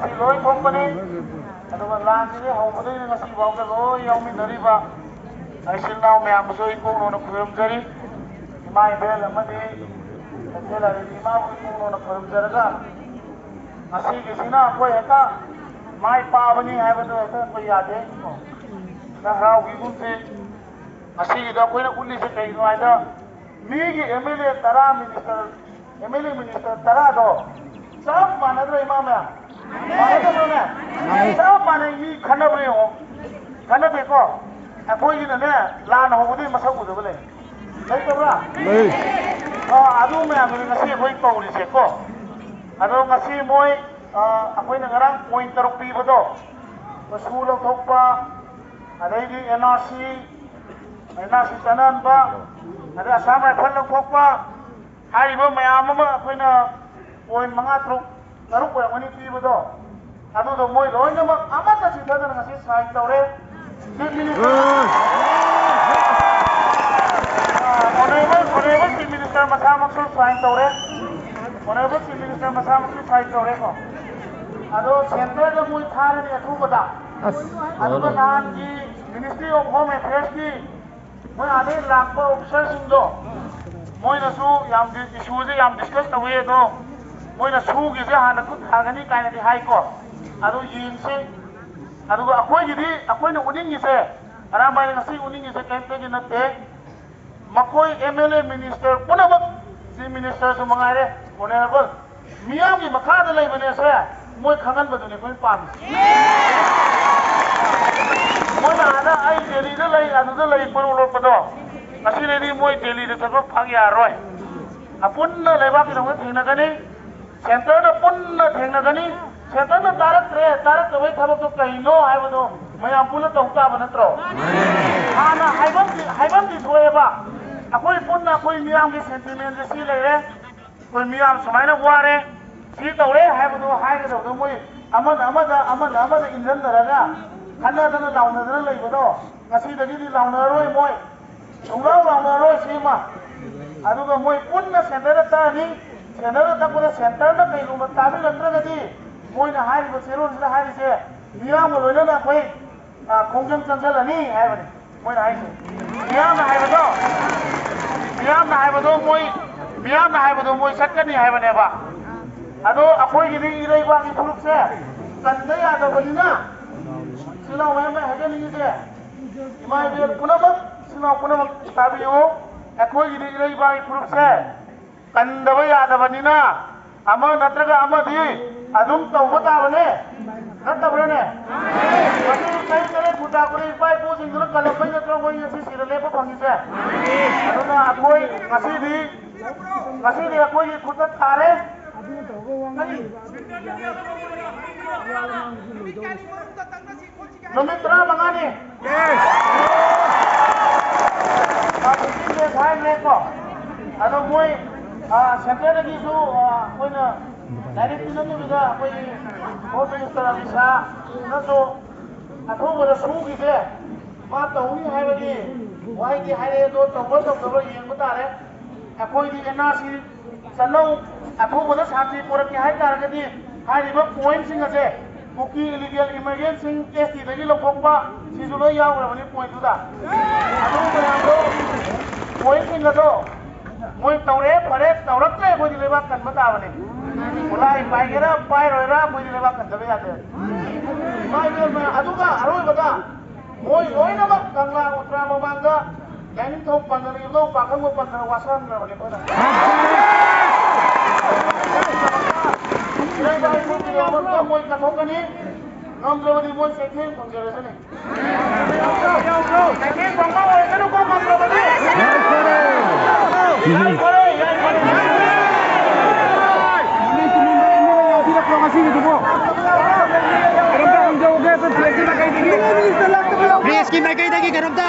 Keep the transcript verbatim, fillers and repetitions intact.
ꯁꯤ ꯂꯣꯏ ꯊꯣꯛꯄꯅꯤ꯫ ꯑꯗꯨꯒ ꯂꯥꯟꯁꯤꯗꯤ ꯍꯧꯕꯗꯒꯤꯅ ꯉꯁꯤ ꯐꯥꯎꯗ ꯂꯣꯏ ꯌꯥꯎꯃꯤꯟꯅꯔꯤꯕ ꯏꯆꯤꯜ ꯏꯅꯥꯎ ꯃꯌꯥꯝꯕꯨꯁꯨ ꯑꯩ ꯏꯄꯨꯡꯅꯧꯅ ꯈꯨꯔꯨꯝꯖꯔꯤ꯫ ꯏꯃꯥ ꯏꯕꯦꯜ ꯑꯃꯗꯤ ꯀꯩꯊꯦꯜ ꯂꯥꯏꯔꯦꯝꯕꯤ ꯏꯃꯥꯕꯨ ꯏꯄꯨꯡꯅꯧꯅ ꯈꯨꯔꯨꯝꯖꯔꯒ, ꯉꯁꯤꯒꯤꯁꯤꯅ ꯑꯩꯈꯣꯏ ꯍꯦꯛꯇ ꯃꯥꯏ ꯄꯥꯕꯅꯤ ꯍꯥꯏꯕꯗꯣ ꯍꯦꯛꯇ ꯑꯩꯈꯣꯏ ꯌꯥꯗꯦ꯫ ꯈꯔ ꯍꯔꯥꯎꯕꯤꯒꯨꯝꯁꯤ꯫ ꯉꯁꯤꯒꯤꯗ ꯑꯩꯈꯣꯏꯅ ꯎꯠꯂꯤꯁꯦ ꯀꯩꯒꯤꯅꯣ ꯍꯥꯏꯗ, ꯃꯤꯒꯤ ꯑꯦꯝ ꯑꯦꯜ ꯑꯦ ꯇꯔꯥ minister, M L A minister ꯇꯔꯥꯗꯣ ꯆꯞ ꯃꯥꯟꯅꯗ꯭ꯔꯣ, ꯏꯃꯥ ꯃꯌꯥꯝ? ꯃꯥꯟꯅꯗꯕ꯭ꯔꯣꯅꯦ? ꯃꯥꯟꯅꯩ꯫ ꯆꯞ ꯃꯥꯟꯅꯩ꯫ ꯃꯤ ꯈꯟꯅꯕ꯭ꯔꯥ ꯌꯦꯡꯉꯣ? ꯈꯟꯅꯗꯦꯀꯣ? ꯑꯩꯈꯣꯏꯒꯤꯅꯅꯦ, ꯂꯥꯟ ꯍꯧꯕꯗꯒꯤ ꯃꯁꯛ ꯎꯗꯕ ꯂꯩ꯫ ꯂꯩꯇꯕ꯭ꯔꯥ? ꯂꯩ꯫ ꯑꯣ, ꯑꯗꯨ ꯃꯌꯥꯝꯗꯨꯅꯤ ꯉꯁꯤ ꯑꯩꯈꯣꯏ ꯀꯧꯔꯤꯁꯦꯀꯣ꯫ ꯑꯗꯣ ꯉꯁꯤ ꯃꯣꯏ, ꯑ, ꯑꯩꯈꯣꯏꯅ ꯉꯔꯥꯡ ꯄꯣꯏꯟ ꯇꯔꯨꯛ ꯄꯤꯕꯗꯣ, ꯁꯨ ꯂꯧꯊꯣꯛꯄ, ꯑꯗꯩꯗꯤ N R C, N R C ꯆꯠꯅꯍꯟꯕ, ꯑꯗꯩ ꯑꯁꯥꯝ ꯔꯥꯏꯐꯜ ꯂꯧꯊꯣꯛꯄ, ꯍꯥꯏꯔꯤꯕ ꯃꯌꯥꯝ ꯑꯃ ꯑꯩꯈꯣꯏꯅ ꯄꯣꯏꯟ ꯃꯉꯥ ꯇꯔꯨꯛ ꯇꯔꯨꯛ ꯑꯣꯏꯔꯝꯒꯅꯤ ꯄꯤꯕꯗꯣ, ꯑꯗꯨꯗꯣ ꯃꯣꯏ ꯂꯣꯏꯅꯃꯛ ꯑꯃꯠꯇ ꯆꯤꯠꯊꯗꯅ ꯉꯁꯤ ꯁꯥꯏꯟ ꯇꯧꯔꯦ꯫ ꯆꯤꯐ ꯃꯤꯅꯤꯁꯇꯔ, ꯑ, ꯑꯣꯅꯔꯦꯕꯜ, ꯑꯣꯅꯔꯦꯕꯜ ꯆꯤꯐ ꯃꯤꯅꯤꯁꯇꯔ ꯃꯁꯥꯃꯛꯁꯨ ꯁꯥꯏꯟ ꯇꯧꯔꯦ꯫ ꯑꯣꯅꯔꯦꯕꯜ ꯆꯤꯐ ꯃꯤꯅꯤꯁꯇꯔ ꯃꯁꯥꯃꯛꯁꯨ ꯁꯥꯏꯟ ꯇꯧꯔꯦꯀꯣ꯫ ꯑꯗꯣ ꯁꯦꯟꯇꯔꯗ ꯃꯣꯏ ꯊꯥꯔꯅꯤ ꯑꯊꯨꯕꯗ꯫ ꯑꯁ, ꯑꯗꯨꯒ ꯂꯣꯏꯔꯦ꯫ ꯅꯍꯥꯟꯒꯤ ꯃꯤꯅꯤꯁꯇ꯭ꯔꯤ ꯑꯣꯐ ꯍꯣꯝ ꯑꯦꯐꯤꯌꯔꯁꯀꯤ ꯃꯣꯏ ꯑꯥꯗꯩ ꯂꯥꯛꯄ ꯑꯣꯐꯤꯁꯔꯁꯤꯡꯗꯣ, ꯃꯣꯏꯅꯁꯨ ꯌꯥꯝ ꯗꯤ-, ꯏꯁꯨꯁꯦ ꯌꯥꯝ ꯗꯤꯁꯀꯁ ꯇꯧꯋꯤ꯫ ꯑꯗꯣ ꯃꯣꯏꯅ ꯁꯨꯒꯤꯁꯦ ꯍꯥꯟꯅ ꯈꯨꯠ ꯊꯥꯒꯅꯤ ꯀꯥꯏꯅꯗꯤ ꯍꯥꯏꯀꯣ꯫ ꯑꯗꯨ ꯌꯦꯡꯁꯤ꯫ ꯑꯗꯨꯒ ꯑꯩꯈꯣꯏꯒꯤꯗꯤ, ꯑꯩꯈꯣꯏꯅ ꯎꯠꯅꯤꯡꯉꯤꯁꯦ, ꯑꯔꯥꯝꯕꯥꯏꯅ ꯉꯁꯤ ꯎꯠꯅꯤꯡꯉꯤꯁꯦ ꯀꯔꯤꯝꯇꯒꯤ ꯅꯠꯇꯦ꯫ ꯃꯈꯣꯏ ꯑꯦꯝ ꯑꯦꯜ ꯑꯦ, ꯃꯤꯅꯤꯁꯇꯔ ꯄꯨꯝꯅꯃꯛ, ꯆꯤꯐ ꯃꯤꯅꯤꯁꯇꯔꯁꯨ ꯃꯉꯥꯏꯔꯦ, ꯑꯣꯅꯔꯦꯕꯜ, ꯃꯤꯌꯥꯝꯒꯤ ꯃꯈꯥꯗ ꯂꯩꯕꯅꯦꯁꯦ ꯃꯣꯏ ꯈꯪꯍꯟꯕꯗꯨꯅꯤ ꯑꯩꯈꯣꯏꯅ ꯄꯥꯝꯃꯤꯁꯦ꯫ ꯃꯣꯏꯅ ꯑꯥꯗ ꯑꯩ ꯗꯦꯜꯂꯤꯗ ꯂꯩ, ꯑꯗꯨꯗ ꯂꯩ ꯄꯣꯏꯔꯧ ꯂꯣꯠꯄꯗꯣ, ꯉꯁꯤꯗꯩꯗꯤ ꯃꯣꯏ ꯗꯦꯜꯂꯤꯗ ꯆꯠꯄ ꯐꯔꯛ ꯌꯥꯔꯔꯣꯏ꯫ ꯑꯄꯨꯟꯅ ꯂꯩꯕꯥꯛꯀꯤꯗꯃꯛꯇ ꯊꯦꯡꯅꯒꯅꯤ, ꯁꯦꯟꯇꯔꯗ ꯄꯨꯟꯅ ꯊꯦꯡꯅꯒꯅꯤ꯫ ꯁꯦꯟꯇꯔꯅ ꯇꯥꯔꯛꯇ꯭ꯔꯦ, ꯇꯥꯔꯛꯇꯕꯩ ꯊꯕꯛꯇꯣ ꯀꯩꯅꯣ ꯍꯥꯏꯕꯗꯣ ꯃꯌꯥꯝ ꯄꯨꯟꯅ ꯇꯧ ꯇꯥꯕ ꯅꯠꯇ꯭ꯔꯣ? ꯍꯥꯟꯅ ꯍꯥꯏꯐꯝꯗꯤ, ꯍꯥꯏꯐꯝꯗꯤ ꯊꯣꯛꯑꯦꯕ꯫ ꯑꯩꯈꯣꯏ ꯄꯨꯟꯅ ꯑꯩꯈꯣꯏ ꯃꯤꯌꯥꯝꯒꯤ ꯁꯦꯟꯇꯤꯃꯦꯟꯁꯦ ꯁꯤ ꯂꯩꯔꯦ꯫ ꯑꯩꯈꯣꯏ ꯃꯤꯌꯥꯝ ꯁꯨꯃꯥꯏꯅ ꯋꯥꯔꯦ, ꯁꯤ ꯇꯧꯔꯦ ꯍꯥꯏꯕꯗꯣ ꯍꯥꯏꯒꯗꯕꯗꯣ ꯃꯣꯏ ꯑꯃꯅ ꯑꯃꯗ, ꯑꯃꯅ ꯑꯃꯗ ꯏꯟꯖꯟꯅꯔꯒ ꯈꯠꯅꯗꯅ ꯂꯥꯎꯅꯗꯅ ꯂꯩꯕꯗꯣ ꯉꯁꯤꯗꯒꯤꯗꯤ ꯂꯥꯎꯅꯔꯔꯣꯏ ꯃꯣꯏ꯫ ꯁꯨꯡꯂꯥꯎ ꯂꯥꯎꯅꯔꯣꯏ ꯁꯤꯃ꯫ ꯑꯗꯨꯒ ꯃꯣꯏ ꯄꯨꯟꯅ ꯁꯦꯟꯇꯔꯗ ꯇꯛꯑꯅꯤ꯫ ꯁꯦꯟꯇꯔꯗ ꯇꯛꯄꯗ ꯁꯦꯟꯇꯔꯅ ꯀꯩꯒꯨꯝꯕ ꯇꯥꯕꯤꯔꯛꯇ꯭ꯔꯒꯗꯤ ꯃꯣꯏꯅ ꯍꯥꯏꯔꯤꯕ ꯆꯦꯔꯣꯜꯁꯤꯗ ꯍꯥꯏꯔꯤꯁꯦ, ꯃꯤꯌꯥꯝꯒ ꯂꯣꯏꯅꯅ ꯑꯩꯈꯣꯏ, ꯑ, ꯈꯣꯡꯖꯪ ꯆꯪꯁꯤꯜꯂꯅꯤ ꯍꯥꯏꯕꯅꯤ ꯃꯣꯏꯅ ꯍꯥꯏꯔꯤꯁꯦ꯫ ꯃꯤꯌꯥꯝꯅ ꯍꯥꯏꯕꯗꯣ, ꯃꯤꯌꯥꯝꯅ ꯍꯥꯏꯕꯗꯣ ꯃꯣꯏ, ꯃꯤꯌꯥꯝꯅ ꯍꯥꯏꯕꯗꯣ ꯃꯣꯏ ꯆꯠꯀꯅꯤ ꯍꯥꯏꯕꯅꯦꯕ꯫ ꯑꯗꯣ ꯑꯩꯈꯣꯏꯒꯤꯗꯤ ꯏꯔꯩꯕꯥꯛꯀꯤ ꯐꯨꯔꯨꯞꯁꯦ ꯀꯟꯗ ꯌꯥꯗꯕꯅꯤꯅ, ꯏꯆꯤꯜ ꯏꯅꯥꯎ ꯃꯌꯥꯝ ꯍꯥꯏꯖꯅꯤꯡꯉꯤꯁꯦ, ꯏꯃꯥ ꯏꯕꯦꯜ ꯄꯨꯝꯅꯃꯛ, ꯏꯆꯤꯜ ꯏꯅꯥꯎ ꯄꯨꯝꯅꯃꯛ ꯇꯥꯕꯤꯌꯨ꯫ ꯑꯩꯈꯣꯏꯒꯤꯗꯤ ꯏꯔꯩꯕꯥꯛꯀꯤ ꯐꯨꯔꯨꯞꯁꯦ ꯀꯟꯗꯕ ꯌꯥꯗꯕꯅꯤꯅ, ꯑꯃ ꯅꯠꯇ꯭ꯔꯒ ꯑꯃꯗꯤ ꯑꯗꯨꯝ ꯇꯧꯕ ꯇꯥꯕꯅꯦ, ꯅꯠꯇꯕ꯭ꯔꯅꯦ? ꯃꯁꯤ ꯆꯍꯤ ꯇꯔꯦꯠ ꯐꯨ ꯇꯥꯛꯄꯗ ꯏꯄꯥ ꯏꯄꯨꯁꯤꯡꯗꯨꯅ ꯀꯜꯂꯝꯕꯩ ꯅꯠꯇ꯭ꯔꯣ ꯑꯩꯈꯣꯏ ꯉꯁꯤ ꯁꯤꯗ ꯂꯦꯞꯄ ꯐꯪꯉꯤꯁꯦ? ꯑꯗꯨꯅ ꯑꯩꯈꯣꯏ ꯉꯁꯤꯗꯤ, ꯉꯁꯤꯗꯤ ꯑꯩꯈꯣꯏꯒꯤ ꯈꯨꯠꯇ ꯊꯥꯔꯦ꯫ ꯀꯔꯤ? ꯅꯨꯃꯤꯠ ꯇꯔꯥꯃꯉꯥꯅꯤ꯫ ꯑꯥ, fifteen days ꯍꯥꯏꯈ꯭ꯔꯦꯀꯣ꯫ ꯑꯗꯣ ꯃꯣꯏ, ꯑꯥ, centreꯗꯒꯤꯁꯨ, ꯑꯥ, ꯑꯩꯈꯣꯏꯅ direct ꯅꯠꯇꯕꯤꯗ ꯑꯩꯈꯣꯏꯒꯤ Home Minister ꯑꯃꯤꯠ ꯁꯥꯍꯅꯁꯨ ꯑꯊꯨꯕꯗ ꯁꯨꯒꯤꯁꯦ ꯃꯥ ꯇꯧꯅꯤ ꯍꯥꯏꯕꯒꯤ ꯋꯥꯍꯩꯗꯤ ꯍꯥꯏꯔꯛꯑꯦ, ꯑꯗꯣ ꯇꯧꯕ꯭ꯔꯥ ꯇꯧꯗꯕ꯭ꯔꯥ ꯌꯦꯡꯕ ꯇꯥꯔꯦ꯫ ꯑꯩꯈꯣꯏꯗꯤ NRC ꯆꯠꯅꯧ, ꯑꯊꯨꯕꯗ ꯁꯥꯟꯇꯤ ꯄꯨꯔꯛꯀꯦ ꯍꯥꯏ ꯇꯥꯔꯒꯗꯤ ꯍꯥꯏꯔꯤꯕ pointꯁꯤꯡ ꯑꯁꯦ, ꯀꯨꯀꯤ illegal immigrantꯁꯤꯡ STꯗꯒꯤ ꯂꯧꯊꯣꯛꯄ, ꯁꯤꯁꯨ ꯂꯣꯏ ꯌꯥꯎꯈ꯭ꯔꯕꯅꯤ pointꯗꯨꯗ꯫ ꯑꯗꯨ ꯃꯌꯥꯝꯗꯣ, pointꯁꯤꯡ ꯑꯗꯣ ꯃꯣꯏ ꯇꯧꯔꯦ, ꯐꯔꯦ, ꯇꯧꯔꯛꯇ꯭ꯔꯦ, ꯑꯩꯈꯣꯏꯗꯤ ꯂꯩꯕꯥꯛ ꯀꯟꯕ ꯇꯥꯕꯅꯤ꯫ ꯈꯨꯠꯂꯥꯏ ꯄꯥꯏꯒꯦꯔꯥ ꯄꯥꯏꯔꯣꯏꯔꯥ, ꯑꯩꯈꯣꯏꯗꯤ ꯂꯩꯕꯥꯛ ꯀꯟꯗꯕ ꯌꯥꯗꯦ꯫ ꯏꯃꯥ ꯏꯕꯦꯝꯃ, ꯑꯗꯨꯒ ꯑꯔꯣꯏꯕꯗ ꯃꯣꯏ ꯂꯣꯏꯅꯃꯛ ꯀꯪꯂꯥ ꯎꯇ꯭ꯔꯥ ꯃꯃꯥꯡꯗ ꯂꯥꯏꯅꯤꯡꯊꯧ ꯄꯟꯗꯅ, ꯏꯕꯨꯙꯧ ꯄꯥꯈꯪꯕ ꯄꯟꯗꯅ ꯋꯥꯁꯛꯍꯟꯈ꯭ꯔꯕꯅꯤ ꯑꯩꯈꯣꯏꯅ꯫ ꯏꯔꯩꯕꯥꯛ ꯏꯄꯨꯒꯤꯗꯃꯛꯇ ꯃꯣꯏ ꯀꯠꯊꯣꯛꯀꯅꯤ, ꯉꯝꯗ꯭ꯔꯕꯗꯤ ꯃꯣꯏ ꯆꯩꯊꯦꯡ ꯐꯪꯖꯔꯁꯅꯤ꯫ ꯆꯩꯊꯦꯡ ꯐꯪꯕ ꯑꯣꯏꯁꯅꯨꯀꯣ, ꯉꯝꯗ꯭ꯔꯕꯗꯤ꯫ ꯌꯥꯏꯐꯔꯦ, ꯌꯥꯏꯐꯔꯦ꯫ ꯄ꯭ꯔꯦꯁꯀꯤ ꯃꯥꯏꯀꯩꯗꯒꯤ ꯀꯩꯅꯣꯝꯇ꯫